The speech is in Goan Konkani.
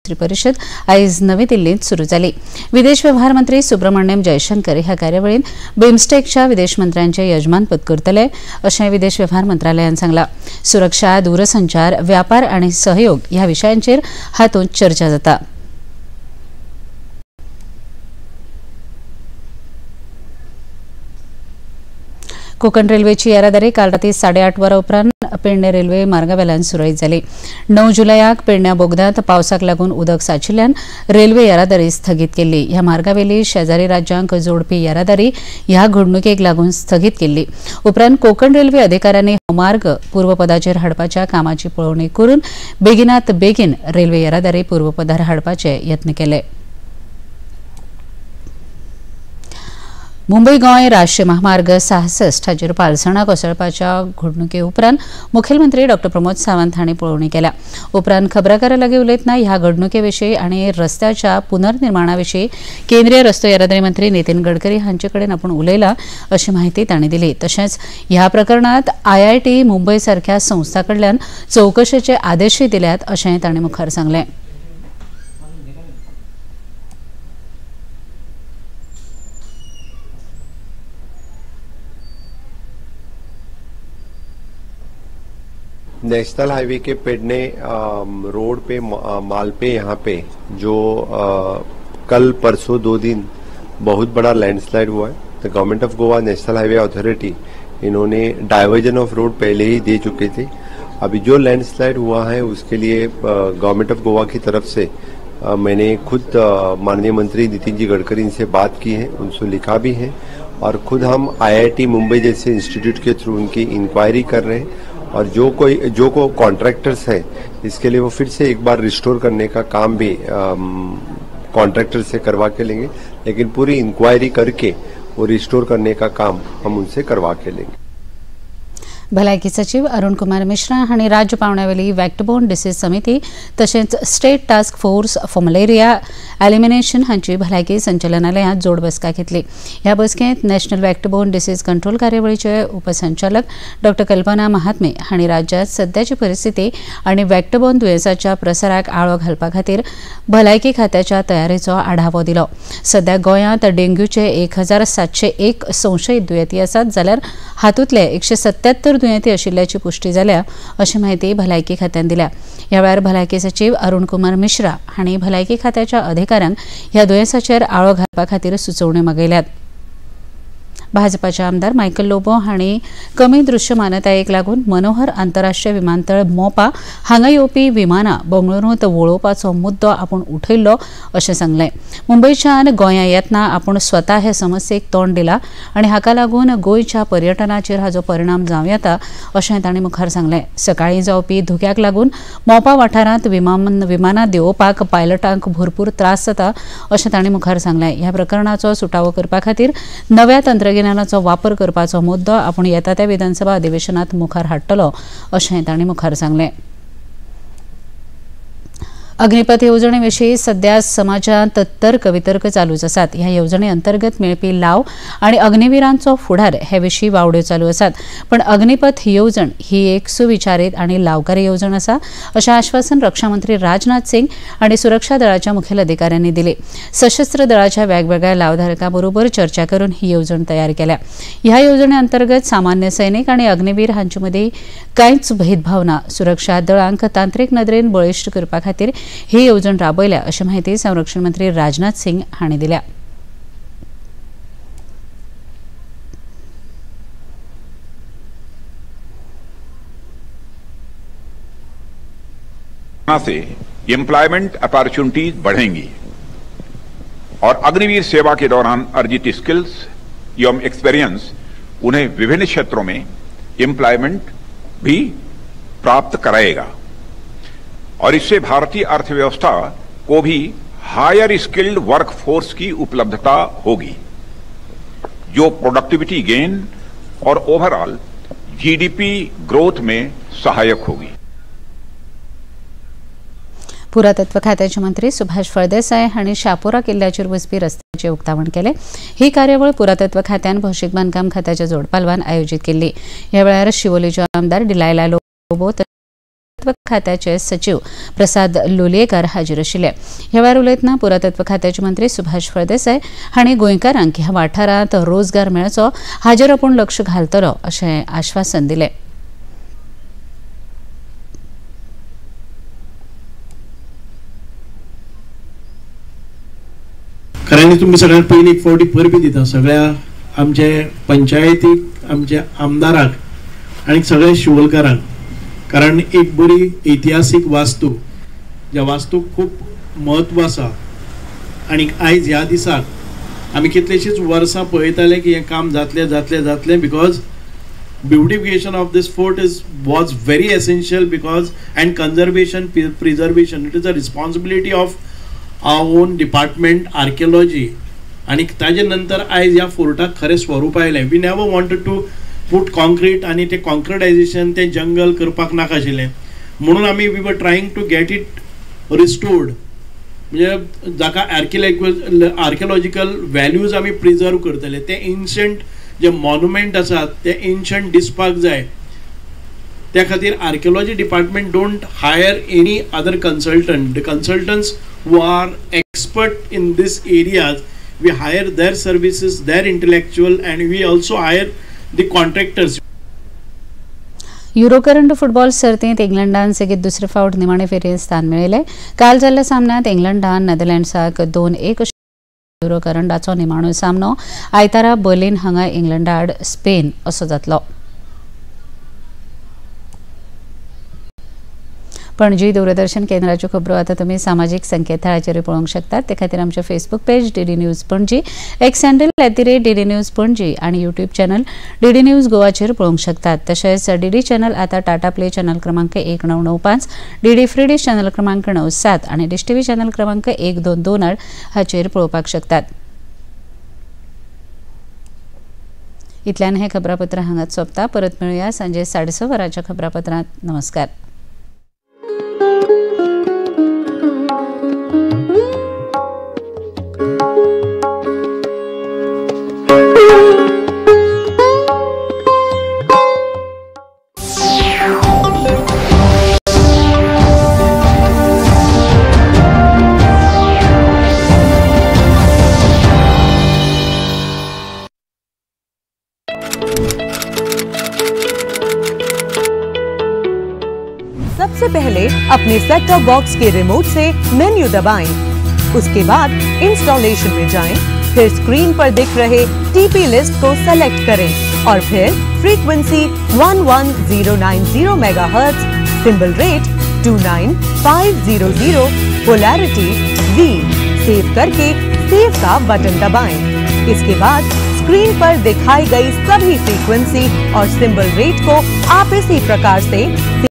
दुसरी परिषद आयज नवी दिल्लींत सुरू जाली. विदेश व्यवहार मंत्री सुब्रमण्यम जयशंकर ह्या कार्यावळींत बिमस्टेकच्या विदेश मंत्र्यांचे यजमानपद करतले अशें विदेश व्यवहार मंत्रालयान सांगलां. सुरक्षा, दूरसंचार, व्यापार आनी सहयोग ह्या विशयांचेर हातूंत चर्चा जाता. कोकण रेल्वेची येरादारी काल राती 8:30 वरां उपरांत पेडणे रेल्वे मार्गावेल्यान सुरळीत जाली. 9 जुलयाक पेडण्या बोगद्यांत पावसाक लागून उदक साचिल्ल्यान रेल्वे येरादारी स्थगीत केल्ली. ह्या मार्गावेली शेजारी राज्यांक जोडपी येरादारी ह्या घडणुकेक लागून स्थगीत केल्ली. उपरांत कोकण रेल्वे अधिकाऱ्यांनी हो मार्ग पूर्वपदाचेर हाडपाच्या कामाची पळोवणी करून बेगिनात बेगीन रेल्वे येरादारी पूर्वपदार हाडपाचे यत्न केले. मुंबय गोंय राष्ट्रीय महामार्ग 66 हाचेर पालसणां कोसळपाच्या घडणुके उपरांत मुखेलमंत्री डॉ प्रमोद सावंत हांणी पळोवणी केल्या. उपरांत खबराकारां लागीं उलयतना ह्या घडणुके विशीं आनी रस्त्याच्या पुनर्निर्माणा विशीं केंद्रीय रस्तो येरादारी मंत्री नितीन गडकरी हांचे कडेन आपूण उलयला अशी म्हायती तांणी दिली. तशेंच ह्या प्रकरणांत आयआयटी मुंबय सारख्या संस्थां कडल्यान चवकशेचे आदेशूय दिल्यात अशें तांणी मुखार सांगलें. National highway K Pedne road pay Malpe यहाँ पे जो कल परसों 2 दिन बहुत बड़ा लैंडस्लाइड हुआ है. तो government of Goa national highway authority इन्होंने डाइवर्जन ऑफ रोड पहले ही दे चुके थे. अभी जो लैंडस्लाइड हुआ है उसके लिए गवर्नमेंट ऑफ गोवा की तरफ से मैंने खुद माननीय मंत्री नितिन जी गडकरी इनसे बात की है, उनसे लिखा भी है और खुद हम आईआईटी मुंबई जैसे इंस्टीट्यूट के थ्रू उनकी इंक्वायरी कर रहे हैं और जो को कॉन्ट्रैक्टर्स हैं इसके लिए वो फिर से एक बार रिस्टोर करने का काम भी कॉन्ट्रैक्टर से करवा के लेंगे, लेकिन पूरी इंक्वायरी करके वो रिस्टोर करने का काम हम उनसे करवा के लेंगे. भलायकी सचिव अरुण कुमार मिश्रा हांणी राज्य पावंड्यावेली वेक्टरबोर्न डिसीज समिती तशेंच state task force for malaria elimination हांची भलायकी संचालनालयांत जोड बसका घेतली. ह्या बसकेंत नॅशनल वेक्टरबोर्न डिसीज कंट्रोल कार्यावळीचे उपसंचालक डॉ कल्पना महात्मे हांणी राज्यांत सद्याची परिस्थिती आनी वेक्टरबोर्न दुयेंसाच्या प्रसाराक आळो घालपा खातीर भलायकी खात्याच्या तयारेचो आढावो दिलो. सद्या गोंयांत डेंग्यूचे 1701 संशयीत दुयेंती आसात जाल्यार हातूंतले 177 दुयेंती आशिल्ल्याची पुष्टी जाल्या अशी म्हायती भलायकी खात्यान दिल्या. ह्या वेळार भलायकी सचिव अरुण कुमार मिश्रा हांणी भलायकी खात्याच्या अधिकाऱ्यांक ह्या दुयेंसाचेर आळो घालपा खातीर सुचोवण्यो मागयल्यात. भाजपाचे आमदार मायकल लोबो हांणी कमी दृश्यमानतायेक लागून मनोहर आंतरराष्ट्रीय विमानतळ मोपा हांगा येवपी विमानां बंगळुरूंत वळोवपाचो मुद्दो आपूण उठयल्लो अशें सांगलें. मुंबयच्यान गोंया येतना आपूण स्वता हे समस्येक तोंड दिला आनी हाका लागून गोंयच्या पर्यटनाचेर हाचो परिणाम जावं येता अशें तांणी मुखार सांगलें. सकाळीं जावपी धुक्याक लागून मोपा वाठारांत विमानां देंवोवपाक पायलटांक भरपूर त्रास जाता अशें तांणी मुखार सांगलें. ह्या प्रकरणाचो सुटावो करपा खातीर नव्या तंत्रगिन्यानाचो वापर करपाचो मुद्दो आपूण येता त्या विधानसभा अधिवेशनात मुखार हाडटलो अशें तांणी मुखार सांगलें. अग्निपथ येवजणे विशीं सद्या समाजांत तर्क वितर्क चालूच आसात. ह्या येवजणे अंतर्गत मेळपी लाव आनी अग्निवीरांचो फुडार हे विशीं वावड्यो चालू आसात, पण अग्निपथ येवजण ही एक सुविचारीत आनी लावकारी येवजण आसा अशें आश्वासन रक्षा मंत्री राजनाथ सिंग आनी सुरक्षा दळाच्या मुखेल अधिकाऱ्यांनी दिले. सशस्त्र दळाच्या वेगवेगळ्या लावधारकां बरोबर चर्चा करून ही येवजण तयार केल्या. ह्या येवजणे अंतर्गत सामान्य सैनिक आनी अग्निवीर हांचे मदीं कांयच भेदभाव ना. सुरक्षा दळांक तांत्रिक नदरेन बळिश्ट करपा खातीर ही येवजण राबयल्या अशी माहिती संरक्षण मंत्री राजनाथ सिंग हांणी दिल्या. से एम्प्लॉयमेंट अपॉर्चुनिटीज बढ़ेंगी और अग्निवीर सेवा के दौरान अर्जित स्किल्स एवं एक्सपीरियंस उन्हें विभिन्न क्षेत्रों में एम्प्लॉयमेंट भी प्राप्त कराएगा और इससे भारतीय अर्थव्यवस्था को भी हायर स्किल्ड वर्क फोर्स की उपलब्धता होगी, जो प्रोडक्टिविटी गेन और ओवरऑल जीडीपी ग्रोथ में सहायक होगी। पुरातत्व खात्याचे मंत्री सुभाष फळदेसाय हांणी शापोरा किल्ल्याचेर वचपी रस्त्याचे उक्तावण केले। ही कार्यावळ पुरातत्व खात्यान भौशीक बांदकाम खात्याच्या जोडपालवान आयोजीत केल्ली। ह्या वेळार शिवोलीचे आमदार डिलायला लोबो खात्याचे सचिव प्रसाद लोलयेकर हाजीर आशिल्ले. ह्या वेळार उलयतना पुरातत्व खात्याचे मंत्री सुभाष फळदेसाय हांणी गोंयकारांक ह्या वाठारांत रोजगार मेळचो हाजेर आपूण लक्ष घालतलो अशें आश्वासन दिलें. खऱ्यांनी तुमी सगळ्यांत पयलीं एक फावटी परबी दिता सगळ्या आमचे पंचायतीक, आमच्या आमदाराक आनी सगळ्या शिवोलकारांक, कारण एक बरी इतिहासीक वास्तू, ज्या वास्तूक खूब म्हत्व आसा आनी आयज ह्या दिसाक आमी कितलेशींच वर्सां पळयताले की हें काम जातलें जातलें जातलें, because beautification of this fort was very essential, because and conservation preservation it is a responsibility of our own department archaeology. आनी ताजे नंतर आयज ह्या फोर्टाक खरें स्वरूप आयलें. We never wanted to put concrete आनी तें कॉन्क्रिटायजेशन तें जंगल करपाक नाका आशिल्लें, म्हणून आमी we were trying to get it restored, म्हणजे जाका आर्किओलॉजिकल व्हॅल्यूज आमी प्रिजर्व करतले, ते एन्शंट जे मॉन्युमेंट आसात ते एन्शंट दिसपाक जाय. त्या खातीर archaeology department don't hire any other consultant. The consultants who are expert in this areas, we hire their services, their intellectual, and we also hire the contractors. Euro Karad football सर्तींत इंग्लंडान सेगीत दुसरे फावट निमाणे फेरयेंत स्थान मेळयलें. काल जाल्ल्या सामन्यांत इंग्लंडान नेदरलँड्साक 2-1. युरोकरंडाचो निमाणो सामनो आयतारा बर्लिन हांगा इंग्लंडा आड स्पेन असो जातलो. पणजी दूरदर्शन केंद्राच्यो खबरो आतां तुमी सामाजीक संकेतथळाचेर पळोवंक शकतात. ते खातीर आमचें Facebook page DD news Panaji, X handle @DD news Panaji आनी यूट्यूब चॅनल डीडी न्यूज गोवाचेर पळोवंक शकतात. तशेंच डीडी चॅनल आतां टाटा प्ले चॅनल क्रमांक 1995, डीडी फ्री डिश चॅनल क्रमांक 97 आनी डिश टीव्ही चॅनल क्रमांक 1228 हाचेर पळोवपाक शकतात. इतल्यान हें खबरापत्र हांगाच सोंपता. परत मेळुया सांजे 6:30 वरांच्या खबरापत्रांत. नमस्कार. सबसे पहले अपने सेट टॉप बॉक्स के रिमोट से मेन्यू दबाएं। उसके बाद इंस्टॉलेशन में जाएं, फिर स्क्रीन पर दिख रहे टीपी लिस्ट को सेलेक्ट करें और फिर frequency 11090 megahertz, symbol rate 29500, polarity V save करके सेव का बटन दबाएं। इसके बाद स्क्रीन पर दिखाई गई सभी फ्रीक्वेंसी और सिंबल रेट को आप इसी प्रकार से